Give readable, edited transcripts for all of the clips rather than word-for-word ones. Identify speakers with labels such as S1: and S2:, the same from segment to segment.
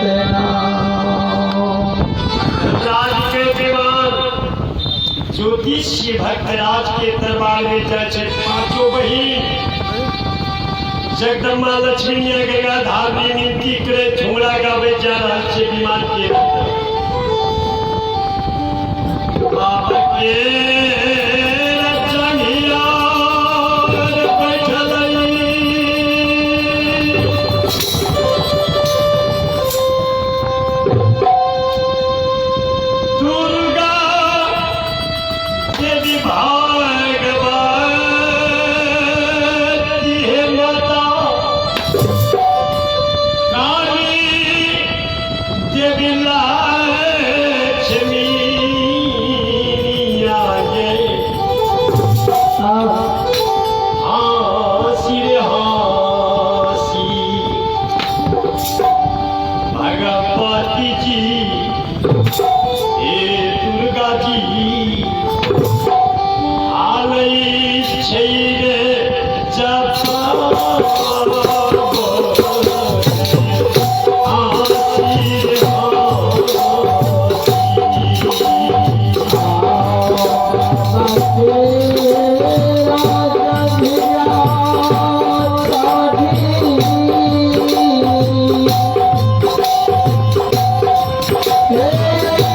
S1: सतनाम।
S2: राज के विमान ज्योतिषी भक्तराज के दरबार में जाइ छै। पांचों बहिन जगदम्बा लक्ष्मी गंगा धारनी मिनती करे झुमरा गावे जा रहल छै विमान के अंदर। बाबा के चंगिया बैठल दुर्गा देवी भागवती हे माता काली देवी लक्ष्मी आगे हाँसी रे हाँसी भगवती जी हे दुर्गा जी हालै छै रे जप हाँसी रे हाँसी।
S1: हे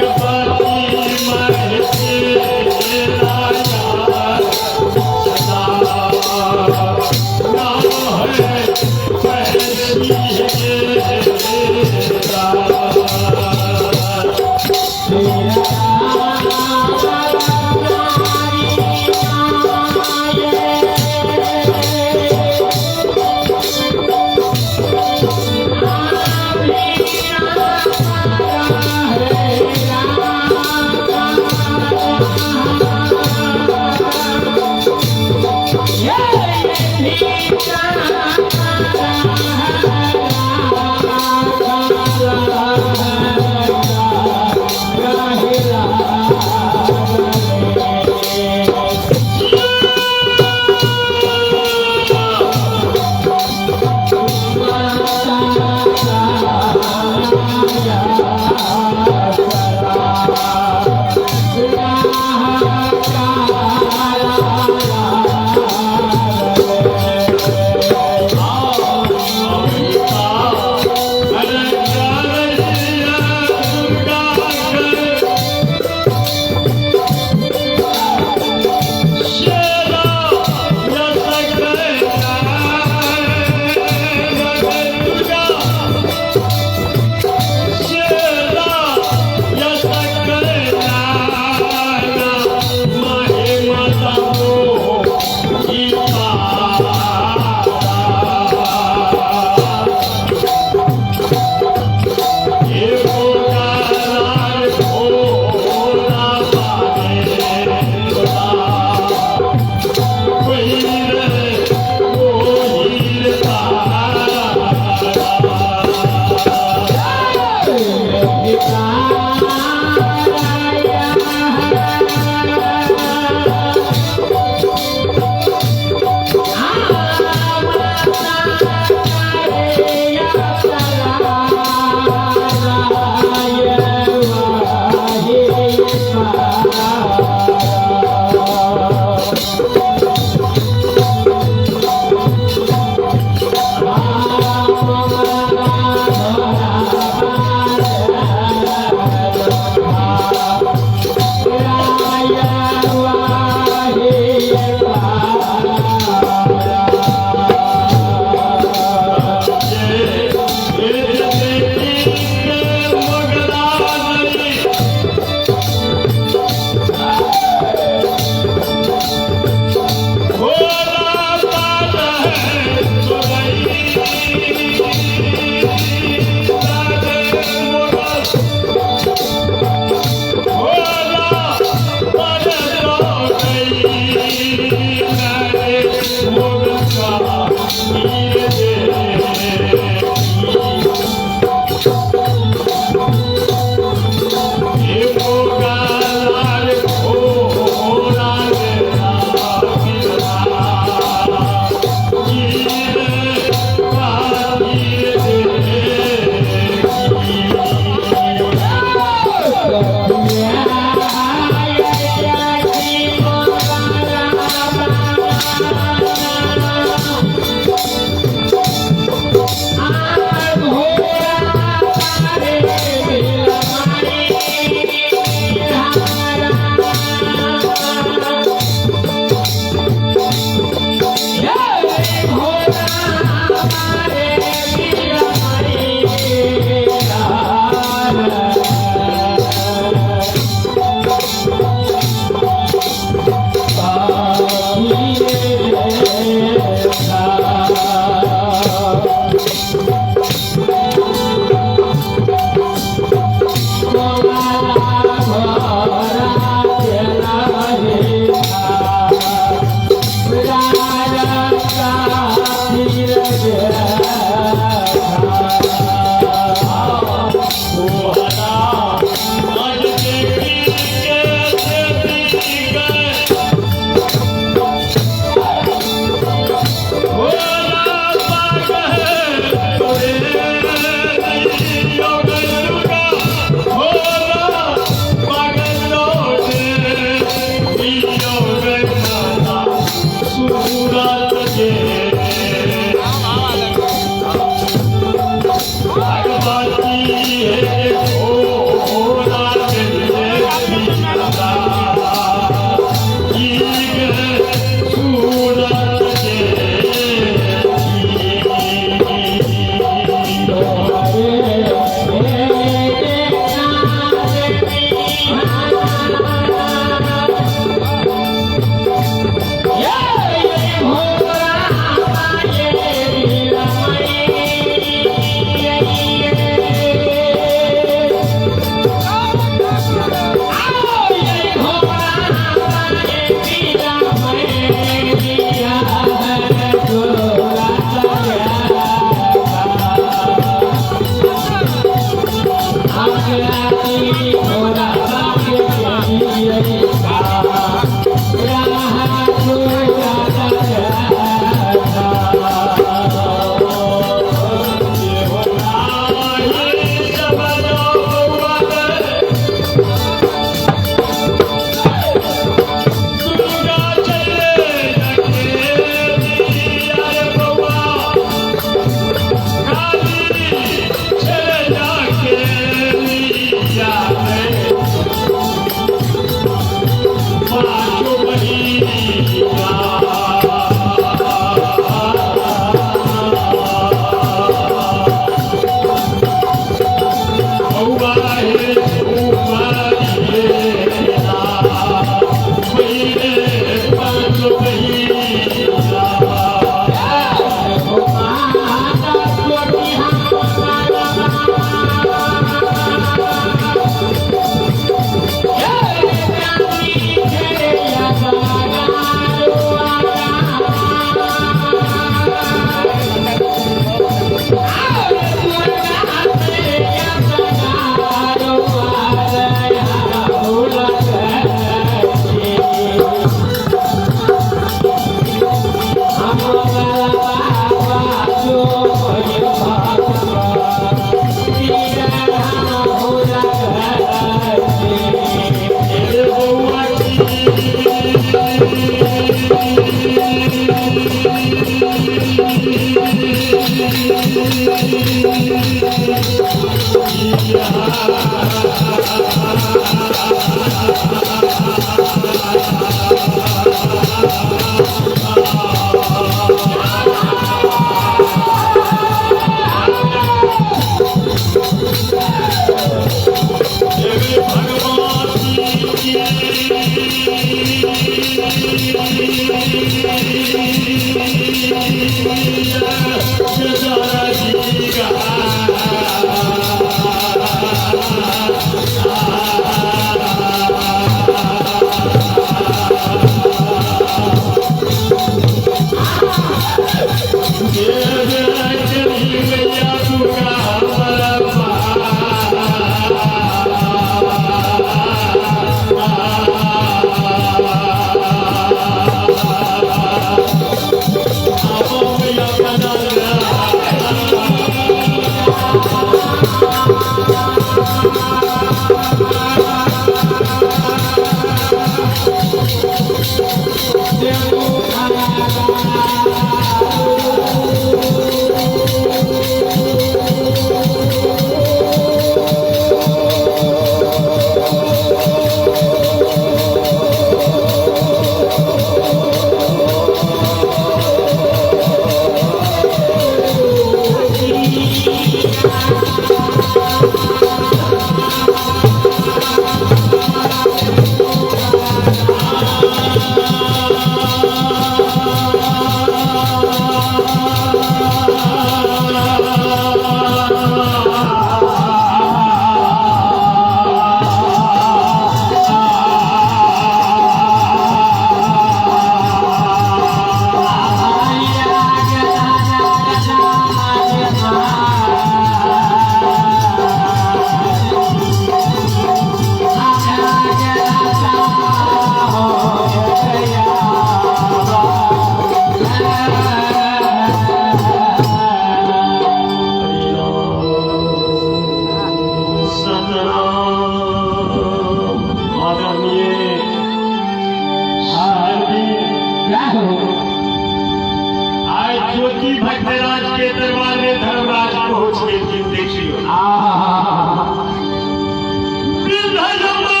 S2: विधर्मा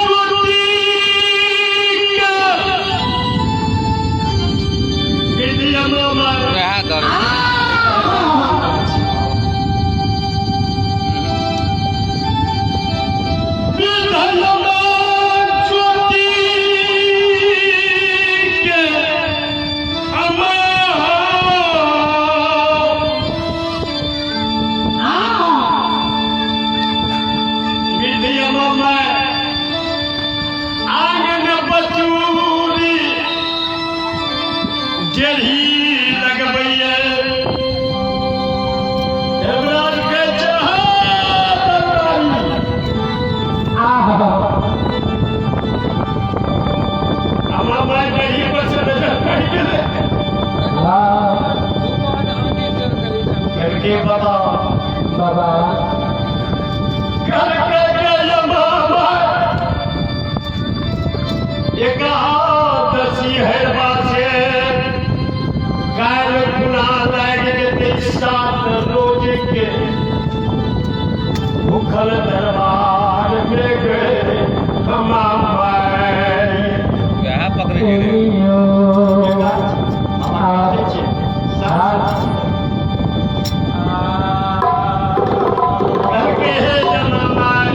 S2: ज्योति के विद्यमा
S1: वएह दर
S2: विधर्मा ज्योति के अमर विद्यमा आंगन बचूरी डेढ़ी लगबैया हेमराज के हमार माय डेढ़ी पर से नजर पड़ गेलै। करके बाबा
S3: बाबा
S2: करके गयमा एकादशी हेरबा छै, काल्हि गुना लागि जेतै। 7 रोज के भूखल दरबार में गए हमा माय।
S1: वएह पकड़े गेलै।
S2: करके हे जमा माय,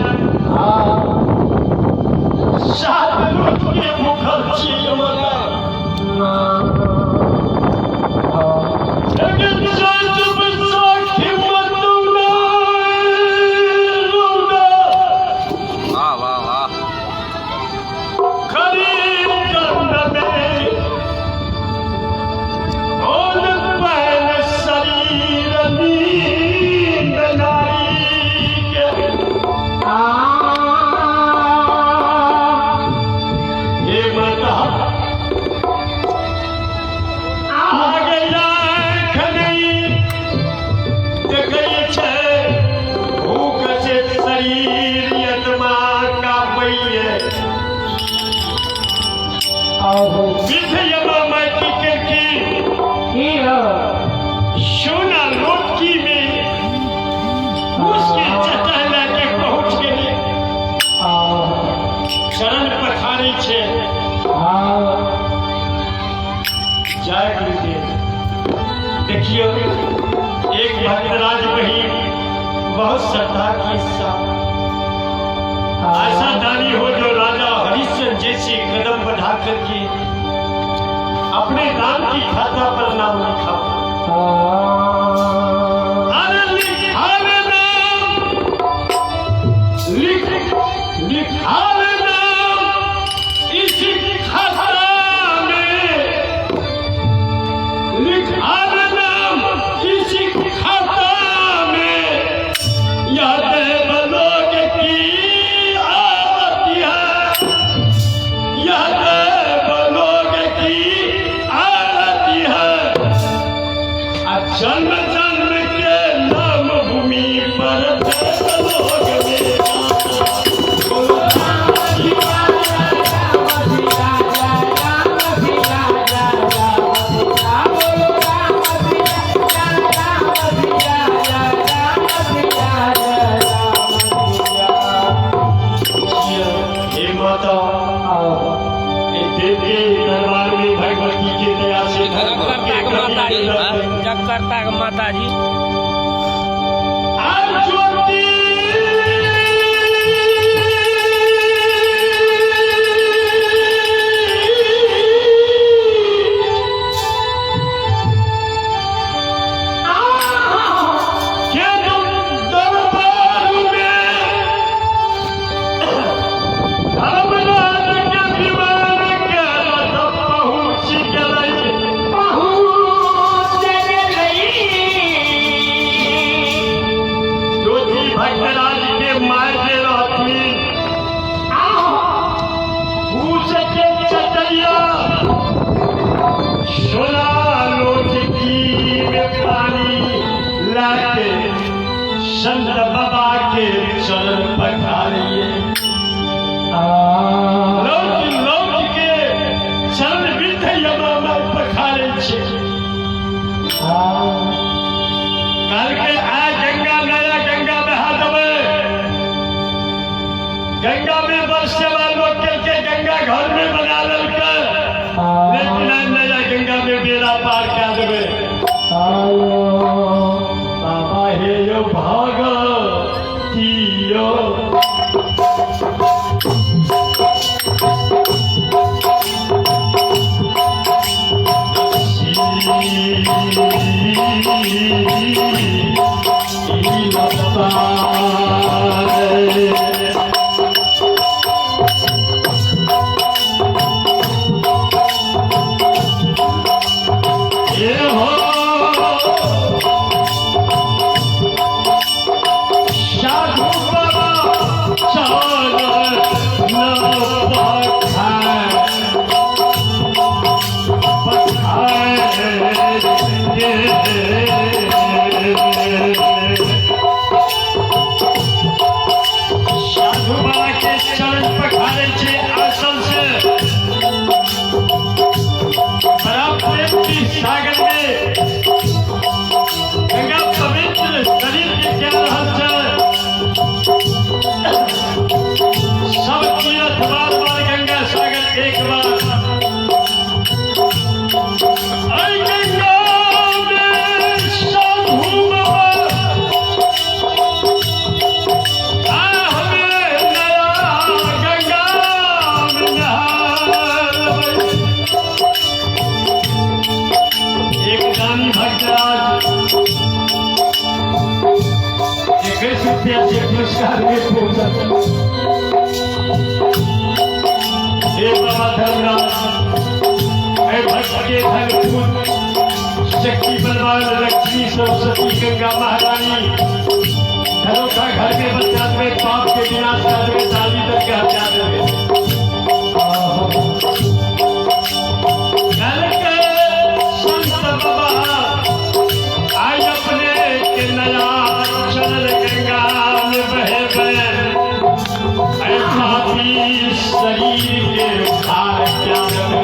S2: 7 रोज के भूखल छी यमला। लेकिन चैत बैसाखी मतौना रौदा
S1: वाह वाह वाह।
S2: खरीद कंद में ओल पैन शरीर नींद नारी के। हे माता, आ गया खनई देखै छै, भूख से शरीर यत्मा कापैये। विधयमा माय की केलखिन? सोना लोटकी में उसके चटाई लए के पहुँच गेलै, चरण पखारै छै। जय गुरुदेव। देखियो, एक भक्तराज बहिन बहुत श्रद्धा के साथ, ऐसा दानी हो जो राजा हरिश्चंद्र जैसे कदम बढ़ा करके अपने नाम की खाता पर नाम लिखा। अरे लिखा नाम, लिख लिखा नाम इस खाता में, लिखा नाम इस खाता में, यह देवलोक की आरती है, यह देवलोक की आरती है। आ जन्म जन्म के नाम भूमि पर देवलोक में बोलो। हे माता, ये देवी दरबार में भगवती के दया से
S4: जगकर्ता के माता जी, जगकर्ता के माता जी।
S2: आज ज्योति के दरबार में धर्मराज के विमान के रथ पहुँच गेलै।
S3: पहुँच गेलै।
S2: ज्योति भक्तराज के माय जे रहथिन, पूछ के चटैया सोना लोटकी में पानी लाके संत बाबा के चरण पखारिए। लौट लौट के चरण वृद्ध यमा पखारे छै। कहलकै, आ गंगा नया गंगा। देबै। गंगा में बरसे लोग के गंगा घर में बना लेलकै, लेकिन आइ नया गंगा में बेड़ा पार कए देबै। बाबा हे यो भगतियो साधु बाबा चरण साधु बाबा के चरण पखारे छे आसन से बड़ा प्रेम की सागर में गंगा पवित्र शरीर के कह रहल छै। सब तीर्थ बार बार गंगा सागर एक बार। ऐ गंगा में साधु बाबा आ हमें नया गंगा में नहाबै। एक दानी भक्तराज 21 रुपया से पुरस्कार में पहुंचा। हे बाबा धर्मराज, हे भक्त के धनपूत शक्ति बलवान लक्ष्मी सरस्वती गंगा महारानी, घरों का घर में बचा देवे, पाप के विनाश कर देवे, दाली तक के हटा देवे। कल के संत बाबा आज अपने के नया चरण गंगा में बहे गए। ऐ पापी शरीर के उद्धार क्या लेबै,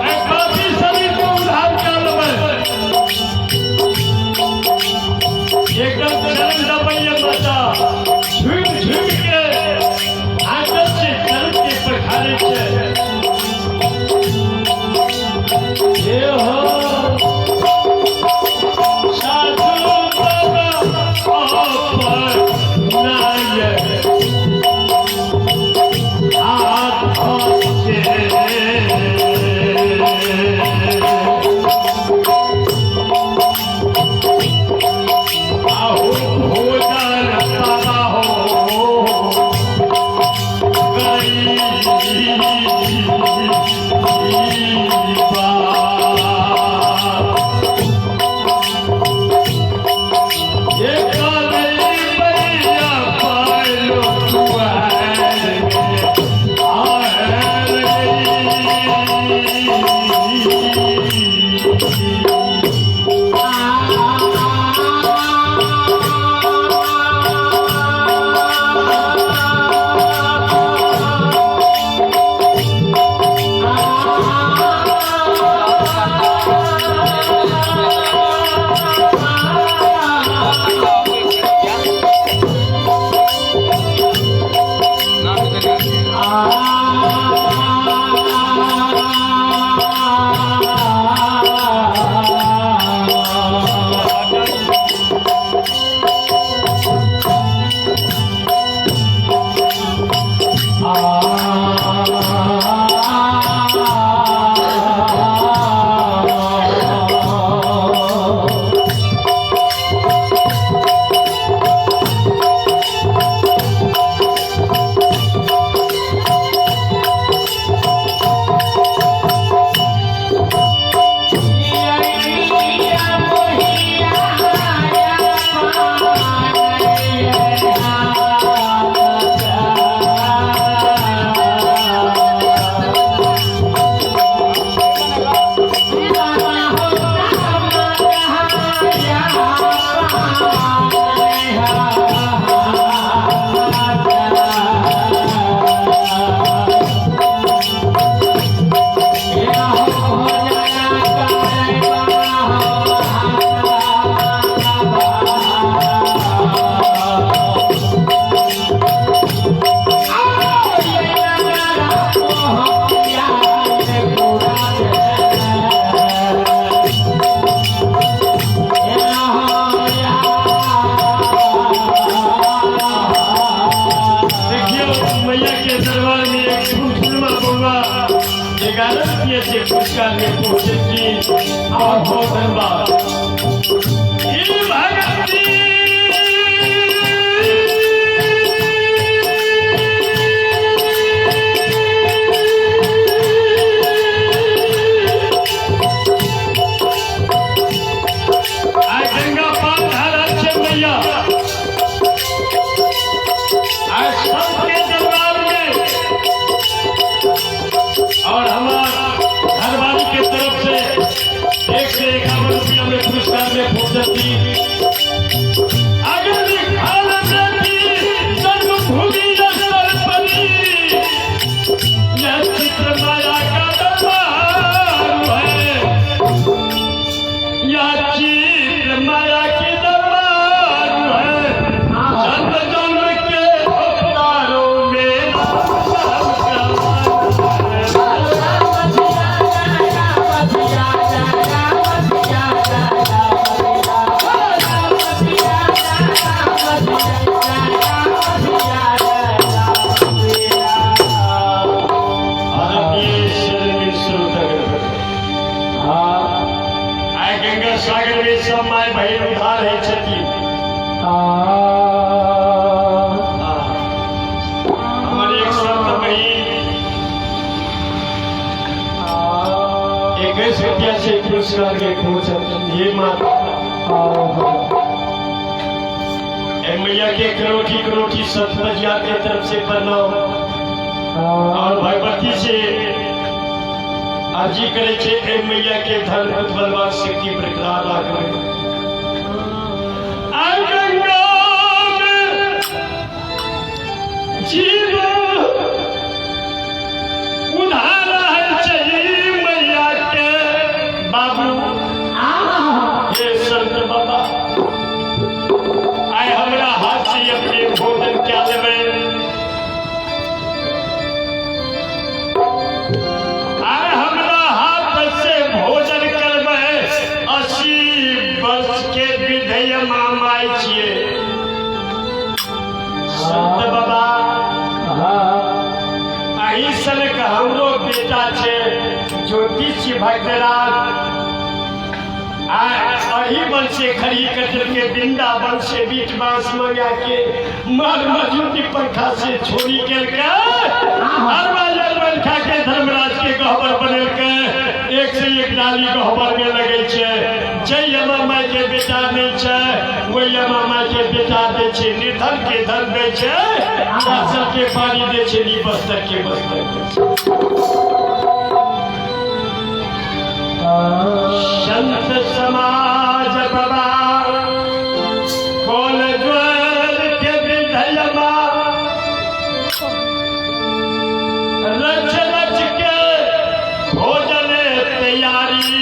S2: ऐ पापी शरीर के उद्धार क्या लेबै। एकदम चरण दबैया माता झूम झूम के आंचल से चरण के पखारे छे। से पुरस्कार में पहुंचे की बहुत बहुत धन्यवाद। ई भगती आइ गंगा पार धारा छै मैया, आइ सबके दरबार में और हमार घरवाली के तरफ से 151 रुपया में पुरस्कार में पहुंचती। अगर खाल बेटी जन्मभूमि स्थल परी, यह चित्र माया का दरबार है, यह चित्र माया के दरबार है। जन्म जन्म के अवतारों में राम का आइ गंगा सागर में सब माय बहिन उधार है छथिन। हमर एक संत बहिन 21 रुपया से पुरस्कार के पहुंचल। हे माता ए मैया के करोटी करोटी सतबजिया के तरफ से प्रणाम और भगवती से अर्जी करे छे ए मैया के धन पुत बलवान शक्ति बरकरार राखबे। आइ गंगा में जीव उधार है छै मैया के बाबू। हे संत बाबा, आइ हमरा हाथ से अपने भोजन क्या लेबै? आइ हमरा हाथ से भोजन करबै। 80 वर्ष के विधेय मामाइ छियै संत बाबा। अही सनक हमरो बेटा छै ज्योतिष भक्तराज, अही बल से खड़ी कचर के वृंदावन से बीच बांस मंगा के मार मजूती पंखा से छोड़ी केलकै, अरबा अरबन खा के धर्मराज के गहबर बनेलकै। एक से एक डाली गहबर में लगे छै। जय यमा माय के बेटा नहीं छै, वही यमा माय के बेटा दै छै, निर्धन के धन दै छै, प्यासल के पानी दै छै, नी बस्तर के बस्तर दै छै। संत समाज बाबा कौन ज्वल के विधयमा रच रच के भोजन तैयारी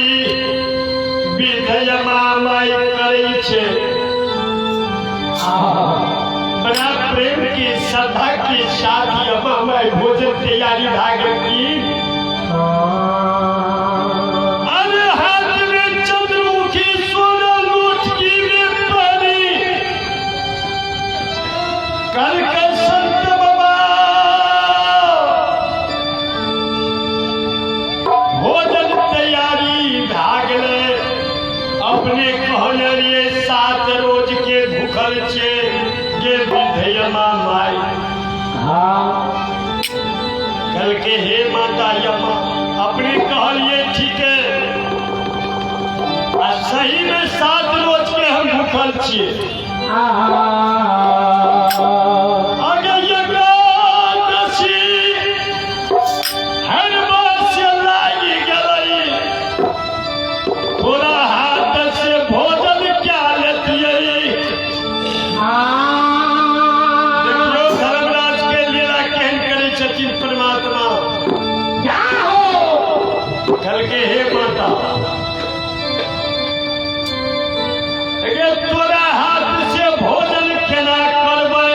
S2: विधयमा माय करै छै। बड़ा प्रेम की श्रद्धा के साथ यमा माय भोजन तैयारी भागल की। अरे हाथ में चंद्रमुखी सोना लुटकी में परी कल के संत बाबा भोजन तैयारी भागले। अपने कहने रहिए 7 रोज के भूखल छे के विधयमा माई। कल के हे माता यमा, अपने कहलिए ठीक है, आ सही में 7 रोज के हम भूखल छिए। आगे एकादशी हर वर्ष लागि गेलै, थोड़ा हाथ से भोजन क्या लेतियै? देखियौ धर्मराज के लीला केहन करै छथिन परमात्मा। कल के हे माता, गे तोरा हाथ से भोजन केना करबै?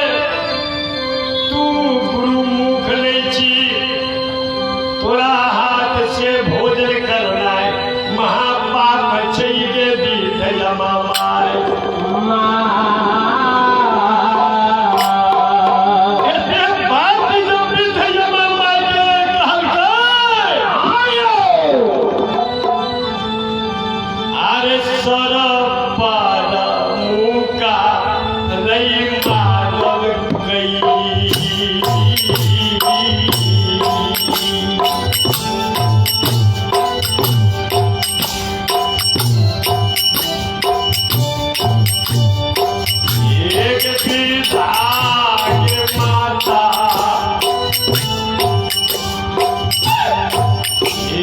S2: विधाग माता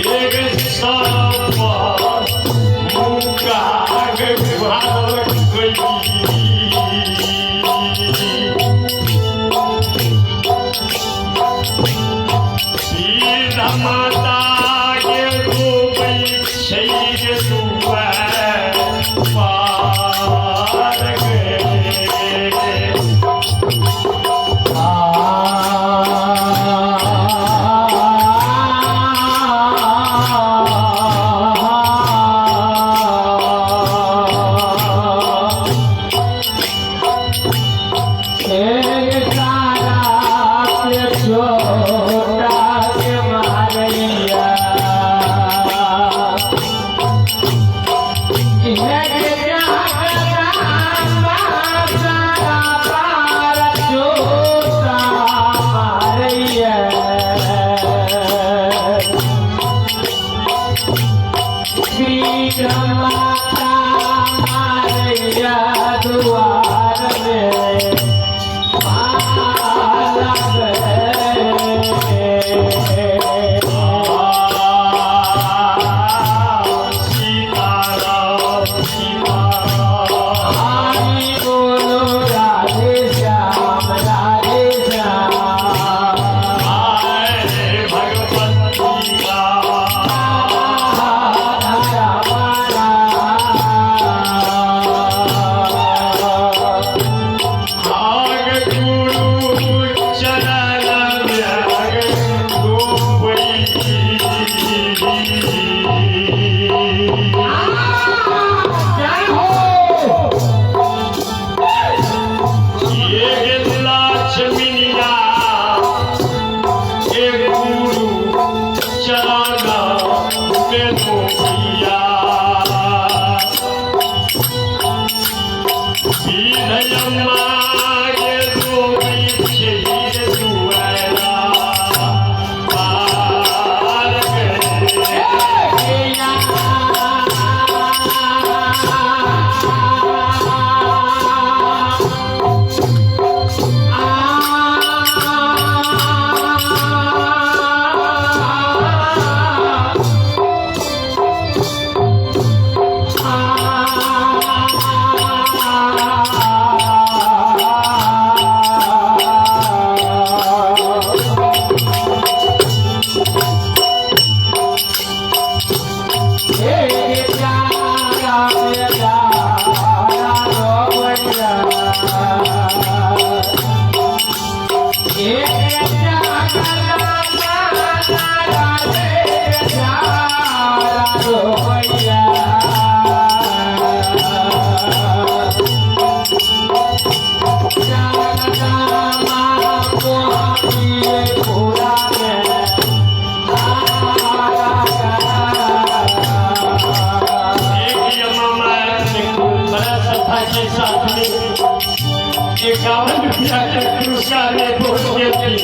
S2: एक सर्प मुकाग भार गई। सीधा माता के डूबै छै गे दुआर पार गे। सीताराम सीताराम। आए भगवती का आग गुरु चरण व्याग गोपई। ये लक्ष्मीया ये गुरु चरण में डूबिया। विधयम्मा के डूबी छै दुआरा पार गे। एक यमा बड़ा सत्ता के साथ में 51 रुपया के पुरस्कार में पहुंच गए।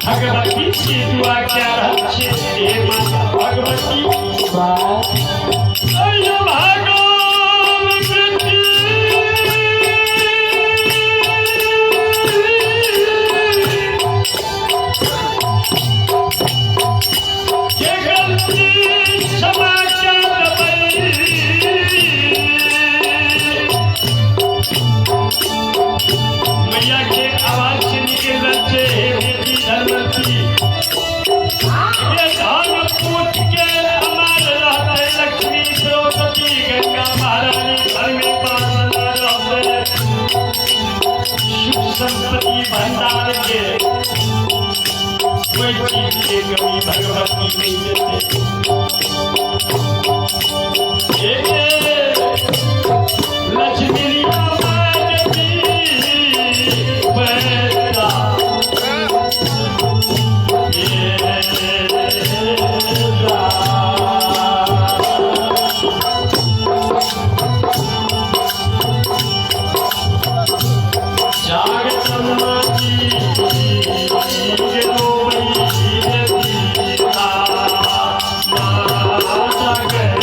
S2: भगवती से दुआ क्या रहे हे माता भगवती, अरे भगवान वृद्धि ये गलती क्षमा कर दबई। मैया के आवाज से निकल रहे हे बेटी धर्मवती, ये धन पूछ के हमारे रहते लक्ष्मी द्रौपदी गंगा महारानी घर में पास रहते सुख संपत्ति भंडार के कोई चीज के कमी भगवती नहीं देते। ये लक्ष्मी पैदा जागतम्मा जी के माता गए।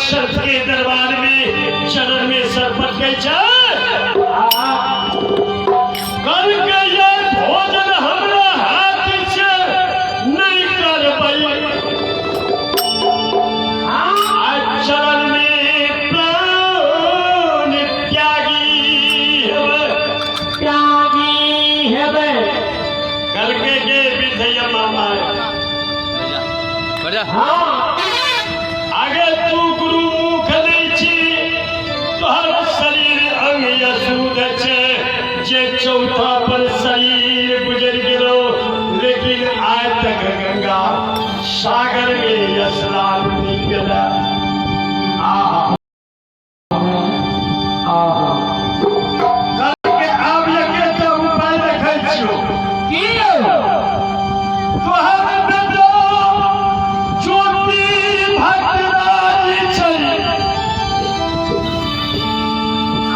S2: सर्प के दरबार में चरण में सर पटकै छै। कहलकै ये भोजन हमरा हाथ से नहि करबै, आ चरण में प्राण त्यागी हेबै।
S3: त्यागी हेबै।
S2: कहलकै गे विधैया मामा,
S1: बढ़ जा।
S3: हाँ।
S2: आगे तू गुरु मुख नहि छी, तोहर शरीर अंग अशुद्ध छै, जे चौथा पर शरीर गुजरि गेलो, लेकिन आइ तक गंगा सागर में स्नान नहि केला। आहा।
S3: आहा।
S2: कहलकै आब एकेटा उपाय देखै छियौ।
S3: की यौ?
S2: तोहर बेटा ज्योति भक्तराज छै,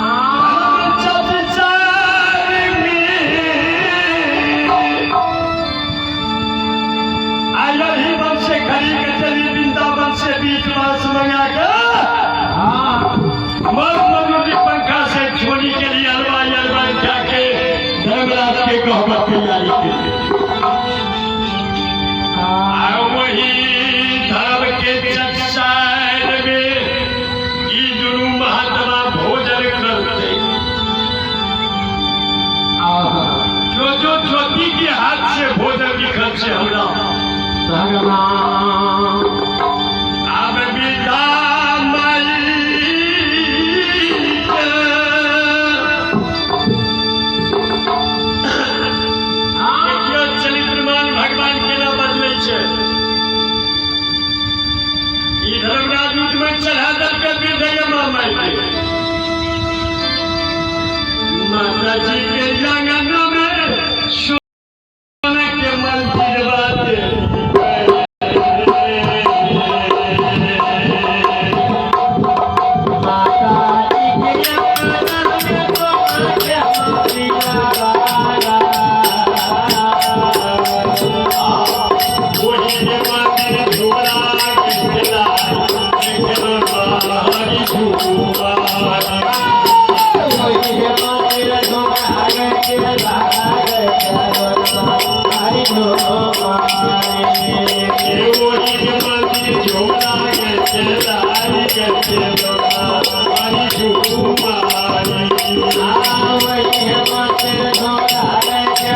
S2: हम चटचार में आयल ही वन से खरीद के चली वृंदावन से बीच मांस मंगा के मर मरूरी पंखा से छोड़ी के लिए हलवा हलवा खा के धर्मराज के गहबर तैयारी के लिए आ वही धर्म के चटसार में ई दुनू महात्मा भोजन करते।
S3: आहा।
S2: जो जो ज्योति के हाथ से भोजन लिखल छै हमरा।
S3: भगवान।
S2: आब विदा माई के। देखियौ चरित्रमान भगवान केना बदलै छै। ई धर्मराज युद्ध में चढ़ा देलकै विधैया माई के। माता जी के आंगन में सोना के मंदिर बाटे।
S3: माता जी के आंगन में सोना के मंदिर बाटे।
S2: वही के मंदिर झोला के हरि झूमारी।
S3: वही मंदिर सोना के हरि झूमारी।
S2: वही के मंदिर झोला के के हरि झूमारी।
S3: वही मंदिर सोना के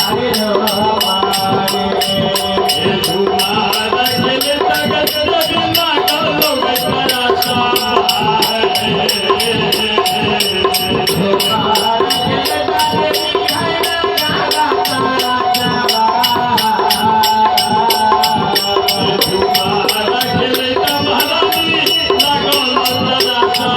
S3: हरि झूमारी।
S2: ये झूमार के तगत लागल लोग तरासा। झूमार के महारानी लागल तरासा।